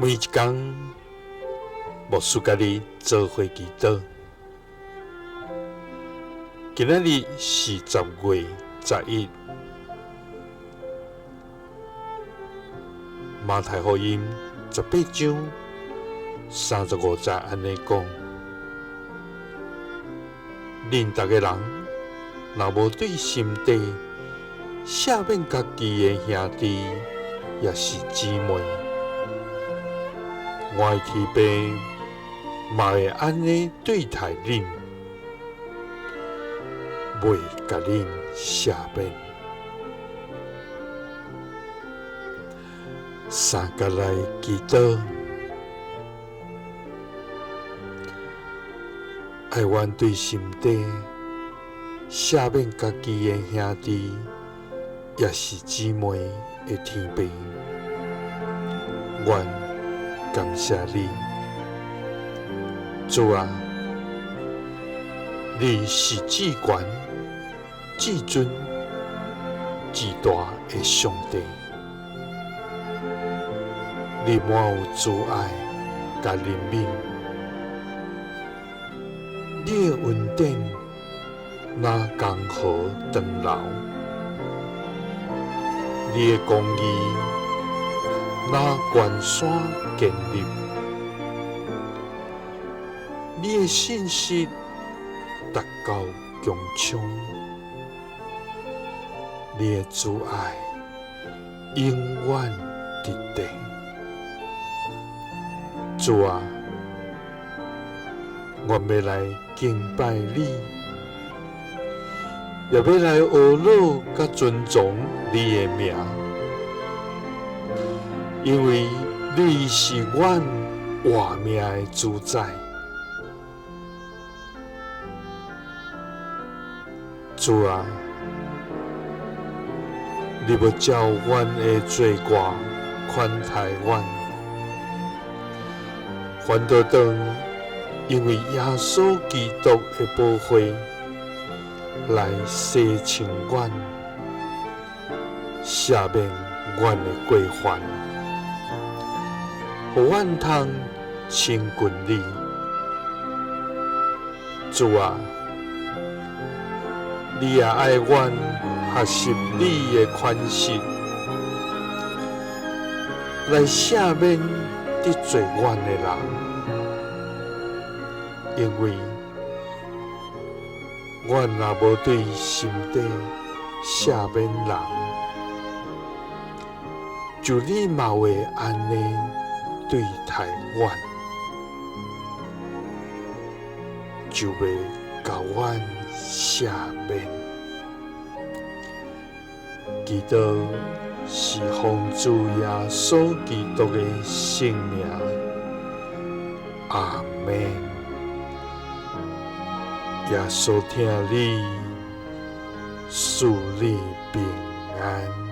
每一工，牧師佮你做伙祈禱。今仔日是10月11，馬太福音18章35節按呢講：恁逐个人若無對心底赦免家己的兄弟，抑是姊妹，我的天父嘛會按呢對待恁，袂共恁赦免。三佮來祈禱，愛阮對心底赦免家己的兄弟，抑是姊妹的天父，阮感謝你，主啊，你是至懸、至尊、至大的上帝，你滿有慈愛佮憐憫，你的恩典若江河長流，你的公義若關山建立，你的信實達到穹蒼，你的慈愛永遠佇地。主啊，我欲來敬拜你，也欲來呵咾佮尊崇你的名，因為你是阮活命的主宰。主啊，你欲照阮的罪過寬待阮，反倒轉因為耶穌基督的寶血來洗清阮，赦免阮的過犯，予阮通親近你。主啊，你也愛阮學習你的款式，來赦免得罪阮的人，因為阮若無對心底赦免人，就你嘛會按呢對待阮，就袂共阮赦免。祈禱是奉主耶穌基督的聖名，阿們。耶穌疼你，賜你平安。